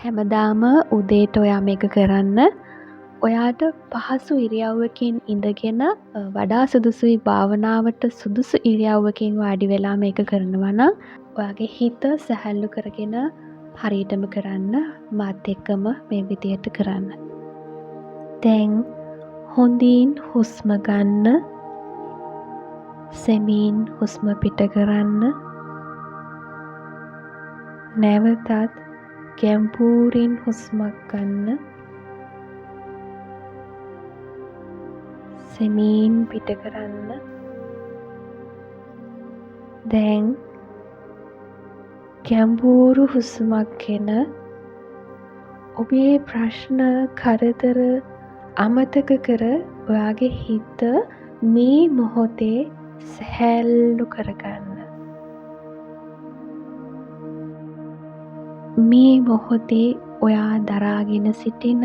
හැමදාම උදේට ඔයා මේක කරන්න. ඔයාට පහසු ඉරියව්වකින් ඉඳගෙන වඩා සුදුසුයි භාවනාවට සුදුසු ඉරියව්වකින් වාඩි වෙලා මේක කරනවා නම් ඔයාගේ හිත සැහැල්ලු කරගෙන හරියටම කරන්න. මාත් එක්කම මේ විදියට කරන්න. දැන් හොඳින් හුස්ම ගන්න. සෙමින් හුස්ම පිට කරන්න. නැවතත් ගැඹුරින් හුස්මක් ගන්න. සෙමින් පිට කරන්න. දැන් ගැඹුරු හුස්මක් ගෙන ඔබේ ප්‍රශ්න කරදර අමතක කර ඔයාගේ හිත මේ මොහොතේ සැහැල්ලු කරගන්න. මේ මොහොතේ ඔයා දරාගෙන සිටින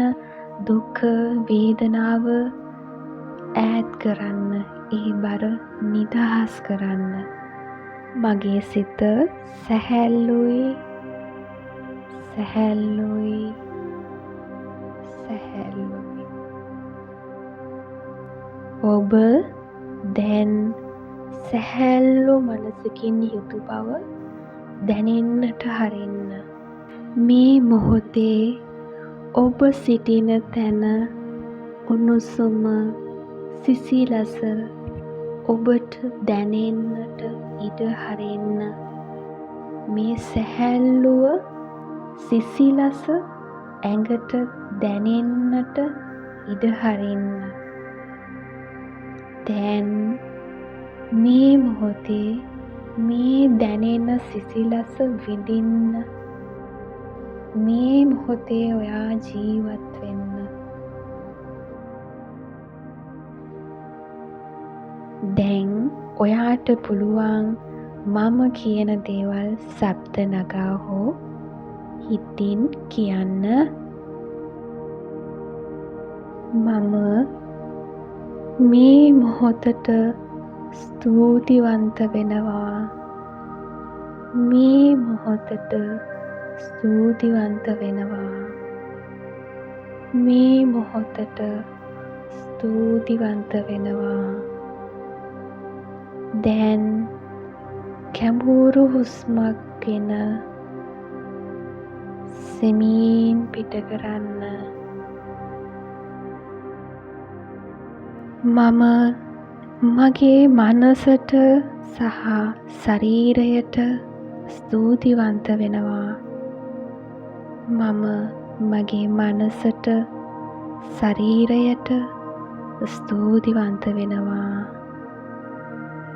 දුක වේදනාව ඈත් කරන්න, ඒ බර නිදහස් කරන්න. මගේ සිත සැහැල්ලුයි, සැහැල්ලුයි, සැහැල්ලුයි. ඔබ දැන් සැහැල්ලු මනසකින් යුතු බව දැනෙන්නට හරින්න. මේ මොහොතේ ඔබ සිටින තැන උණුසුම සිසිලස ඔබට දැනෙන්නට ඉඩ හරින්න. මේ සැහැල්ලුව සිසිලස ඇඟට දැනෙන්නට ඉඩ හරින්න. දැන් මේ මොහොතේ මේ දැනෙන සිසිලස විඳින්න. මේ මොහොතේ ඔයා ජීවත් වෙන්න. දැන් ඔයාට පුළුවන් මම කියන දේවල් ශබ්ද නගා හෝ හිතින් කියන්න. මම මේ මොහොතට ස්තුතිවන්ත වෙනවා. මේ මොහොතට ස්තුතිවන්ත වෙනවා. මේ මොහොතට ස්තුතිවන්ත වෙනවා. දැන් ගැඹුරු හුස්මක් ගෙන සෙමීන් පිට කරන්න. මම මගේ මනසට සහ ශරීරයට ස්තුතිවන්ත වෙනවා. මම මගේ මනසට ශරීරයට ස්තුතිවන්ත වෙනවා.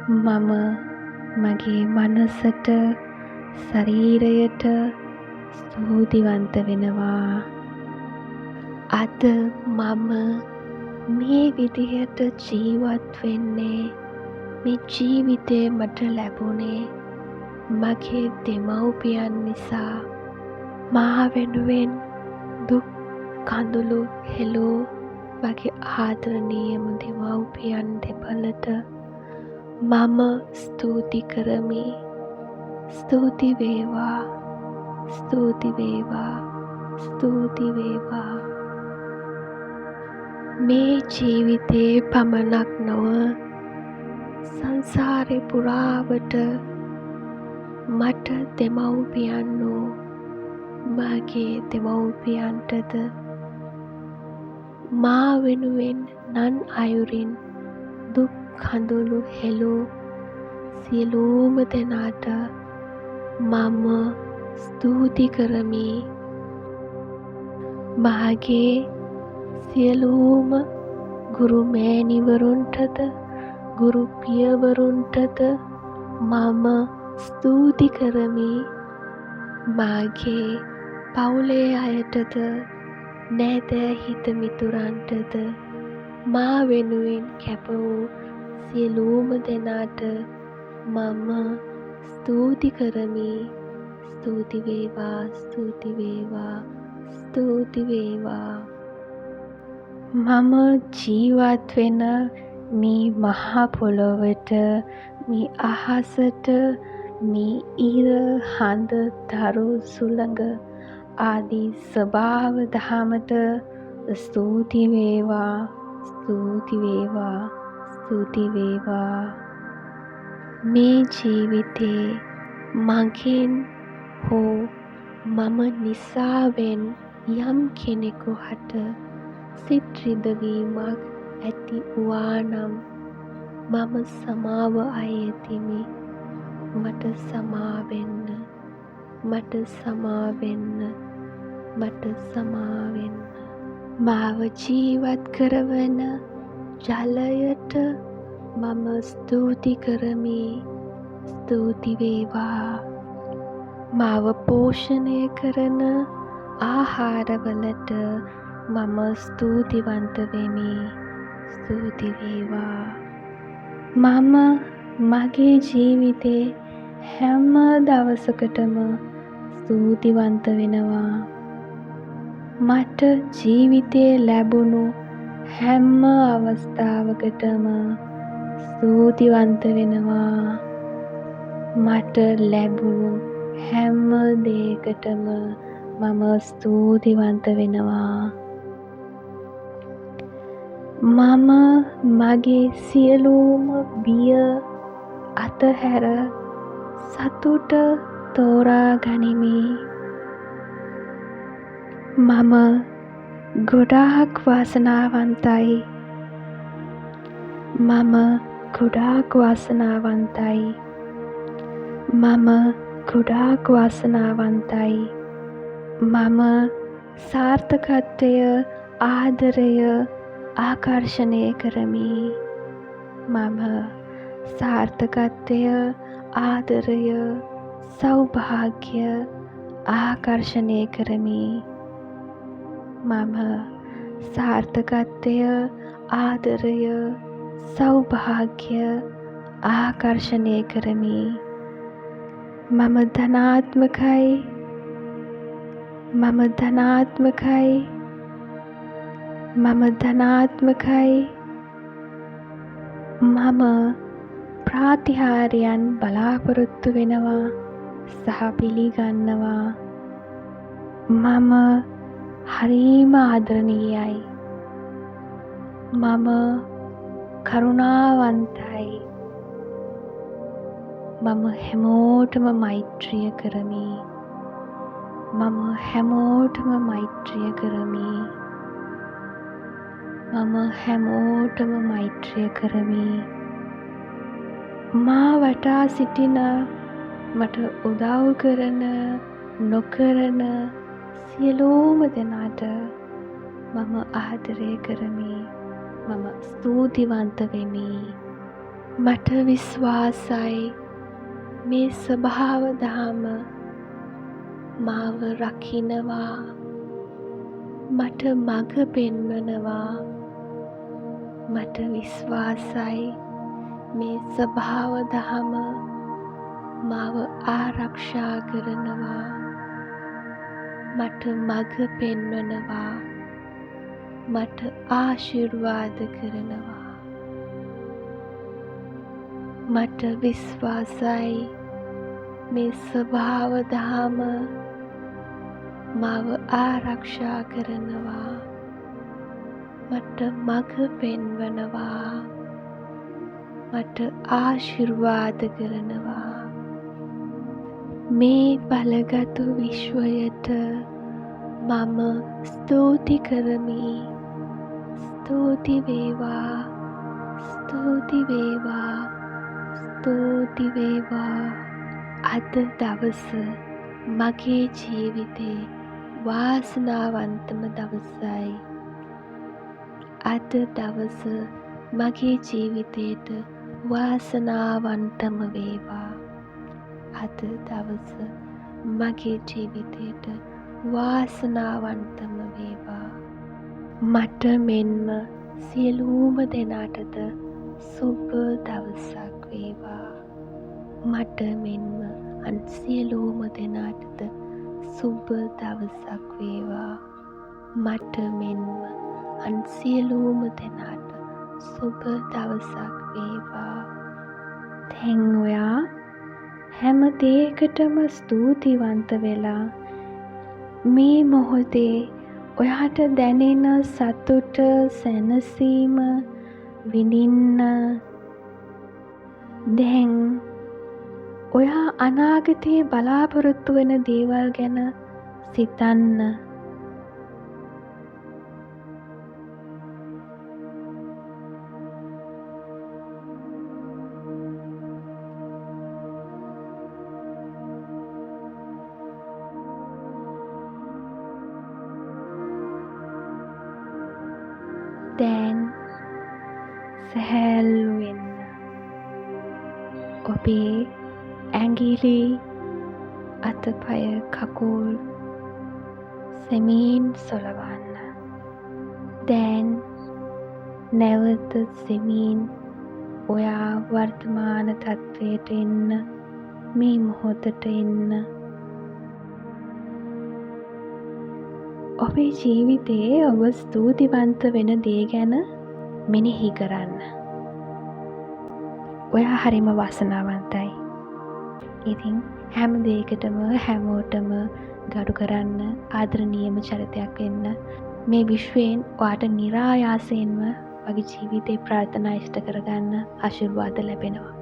මම මගේ මනසට ශරීරයට ස්තුතිවන්ත වෙනවා. අද මම මේ විදිහට ජීවත් වෙන්නේ, මේ ජීවිතේ මට ලැබුණේ මගේ දෙමව්පියන් නිසා. මා වෙනුවෙන් දුක් කඳුළු හෙළූ මගේ ආදරණීයම දෙමව්පියන් දෙපළට මම ස්තුති කරමි. ස්තුති වේවා, ස්තුති වේවා, ස්තුති වේවා. මේ ජීවිතේ පමණක් නොව සංසාරේ පුරාවට මට දෙමව්පියන් වූ මාගේ දෙමව්පියන්ටද මා වෙනුවෙන් නන් අයුරින් දුක් කඳුළු හෙළූ සියලුම දෙනාට මම ස්තුති කරමි. මාගේ සියලුම ගුරු මෑණිවරුන්ටද ගුරු පියවරුන්ටද මම ස්තුති කරමි. මාගේ පවුලේ අයටද නෑදෑ හිත මිතුරන්ටද මා වෙනුවෙන් කැප වූ සියලුම දෙනාට මම ස්තුති කරමි. ස්තුති වේවා, ස්තුති වේවා, ස්තුති වේවා. මම ජීවත් වෙන මේ මහ පොළොවට, මේ අහසට, මේ ඉර හඳ තරු සුළඟ ආදී ස්වභාව දහමට ස්තුති වේවා, ස්තුති වේවා, ස්තුති වේවා. මේ ජීවිතේ මගෙන් හෝ මම නිසාවෙන් යම් කෙනෙකු හට සිත් රිදවීමක් ඇති වූවා නම් මම සමාව අයතිමි. මට සමාවෙන්න, මට සමාවෙන්න, මට සමාවෙන්න. මාව ජීවත් කරවන ජලයට මම ස්තුති කරමි. ස්තුති වේවා. මාව පෝෂණය කරන ආහාරවලට මම ස්තුතිවන්ත වෙමි. ස්තුති වේවා. මම මගේ ජීවිතේ හැම දවසකටම ස්තුතිවන්ත වෙනවා. මට ජීවිතේ ලැබුණු හැම අවස්ථාවකටම ස්තුතිවන්ත වෙනවා. මට ලැබුණු හැම දෙයකටම මම ස්තුතිවන්ත වෙනවා. මම මගේ සියලුම බිය අතහැර සතුට තෝරා ගනිමි. මම ගොඩාක් වාසනාවන්තයි. මම ගොඩාක් වාසනාවන්තයි. මම ගොඩාක් වාසනාවන්තයි. මම සාර්ථකත්වය, ආදරය ආකර්ෂණය කරමි. මම සාර්ථකත්වය, ආදරය, සෞභාග්‍ය ආකර්ෂණය කරමි. මම සාර්ථකත්වය, ආදරය, සෞභාග්‍ය ආකර්ෂණය කරමි. මම ධනාත්මකයි. මම ධනාත්මකයි. මම ධනාත්මකයි. මම ප්‍රාතිහාර්යයන් බලාපොරොත්තු වෙනවා සහ පිළිගන්නවා. මම හරීම ආදරණීයයි. මම කරුණාවන්තයි. මම හැමෝටම මෛත්‍රිය කරමි. මම හැමෝටම මෛත්‍රිය කරමි. මම හැමෝටම මෛත්‍රිය කරමි. මා වටා සිටින මට උදව් කරන නොකරන සියලුම දෙනාට මම ආදරය කරමි. මම ස්තුතිවන්ත වෙමි. මට විශ්වාසයි මේ ස්වභාව දහම මාව රකිනවා, මට මඟ පෙන්වනවා. මට විශ්වාසයි මේ ස්වභාව දහම මාව ආරක්ෂා කරනවා, මට මඟ පෙන්වනවා, මට ආශිර්වාද කරනවා. මට විශ්වාසයි මේ ස්වභාව දහම මාව ආරක්ෂා කරනවා, මට මඟ පෙන්වනවා, මට ආශිර්වාද කරනවා. මේ බලගතු විශ්වයට මම ස්තුති කරමි. ස්තුති වේවා, ස්තුති වේවා, ස්තුති වේවා. අද දවස මගේ ජීවිතේ වාසනාවන්තම දවසයි. අද දවස මගේ ජීවිතේට වාසනාවන්තම වේවා. අද දවස මගේ ජීවිතේට වාසනාවන්තම වේවා. මට මෙන්ම සියලුම දෙනාටද සුබ දවසක් වේවා. මට මෙන්ම අන් සියලුම දෙනාටද සුබ දවසක් වේවා. මට මෙන්ම අන් සියලුම දෙනාට සුබ දවසක් වේවා. දැන් ඔයා හැම දෙයකටම ස්තුතිවන්ත වෙලා මේ මොහොතේ ඔයාට දැනෙන සතුට, සැනසීම විඳින්න. දැන් ඔයා අනාගතයේ බලාපොරොත්තු වෙන දේවල් ගැන සිතන්න. දැන් සැහැල්ලු වෙන්න. ඔබේ ඇඟිලි, අතපය, කකුල් සෙමෙන් සොලවන්න. දැන් නැවත සෙමෙන් ඔයා වර්තමාන තත්ත්වයට එන්න, මේ මොහොතට එන්න. ඔබේ ජීවිතයේ ඔබ ස්තුතිවන්ත වෙන දේ ගැන මෙනෙහි කරන්න. ඔයා හරිම වාසනාවන්තයි. ඉතින් හැම දෙයකටම හැමෝටම ගරු කරන්න, ආදරණීයම චරිතයක් වෙන්න, මේ විශ්වයෙන් ඔයාට නිරායාසයෙන්ම වගේ ජීවිතේ ප්‍රාර්ථනා ඉෂ්ට කරගන්න ආශිර්වාද ලැබෙනවා.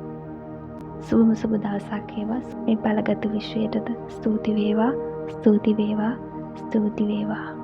සුබම සුබ දවසක් වේවා. මේ බලගත් විශ්වයටද ස්තුති වේවා, ස්තුති වේවා, ස්තුති වේවා.